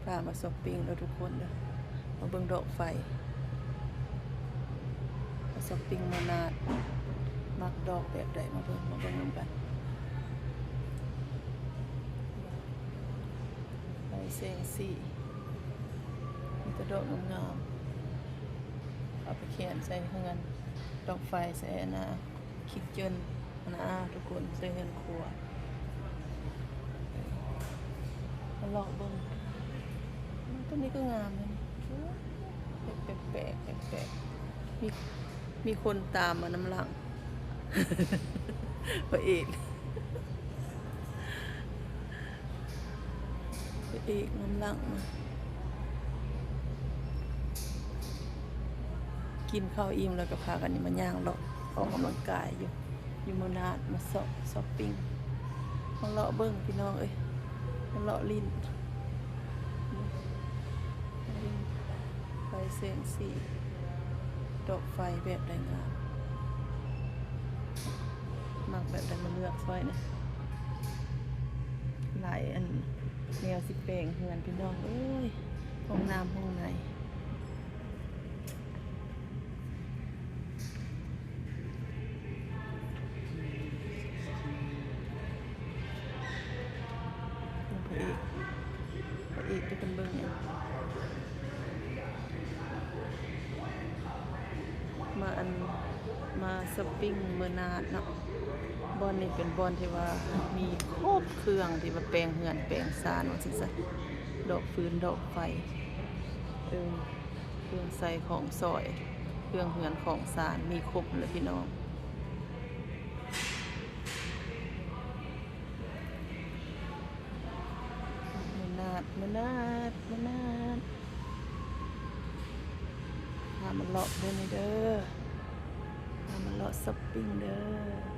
ພາມາຊັອບປິງເດີທຸກຄົນເດີ ມາເບິ່ງດອກໄຟ ມາຊັອບປິງເມືອງນາດ ມັກດອກແບບໃດ ມາເບິ່ງ ມາເບິ່ງນຳກັນ ໄຟແສງສີ ມີແຕ່ດອກງາມໆ ເອົາໄປແຂວນໃສ່ເຮືອນ ດອກໄຟໃສ່ອັນນ່າ ຄິດເຈິນຫັ້ນນາທຸກຄົນ ໃສ່ເຮືອນຄົວ ມາເລາະເບິ່ງ ໂອ້ ໂຕນີ້ກໍງາມນະ ແປກໆ ແປກໆ ມີ ມີຄົນຕາມມານຳຫຼັງ ພະເອກ ພະເອກນຳຫຼັງມາ ກິນເຂົ້າອີ່ມແລ້ວກໍພາກັນມາຍ່າງເລາະອອກກຳລັງກາຍຢູ່ ຢູ່ເມືອງນາດ ມາເຊາະ ຊັອບປິງ ມາເລາະເບິ່ງພີ່ນ້ອງເອີຍ ມາເລາະຫຼິ້ນ ໄຟແສງສີ ດອກໄຟແບບໃດງາມ ມັກແບບໃດມາເລືອກຊ່ອຍນະ ຫຼາຍອັນ ແນວຊິແປງເຮືອນພີ່ນ້ອງເອີຍ ຫ້ອງນ້ຳຫ້ອງໃນ ພະເອກ ພະເອກ ເປັນຄົນເບິ່ງຫຍັງ ມາອັນ ມາຊັອບປິງເມືອງນາດເນາະ ບ່ອນນີ້ເປັນບ່ອນທີ່ວ່າມີຄົບເຄື່ອງທີ່ວ່າແປງເຮືອນແປງຊານວ່າຊັ້ນຊະ ດອກຟືນດອກໄຟ ເອີ ເຄື່ອງໃຊ້ຂອງສອຍ ເຄື່ອງເຮືອນຂອງຊານ ມີຄົບແຫຼະພີ່ນ້ອງ ເມືອງນາດ ເມືອງນາດ ເມືອງນາດ ພາມາເລາະເດີນີ້ເດີ ພາມາເລາະຊັອບປິງເດີ.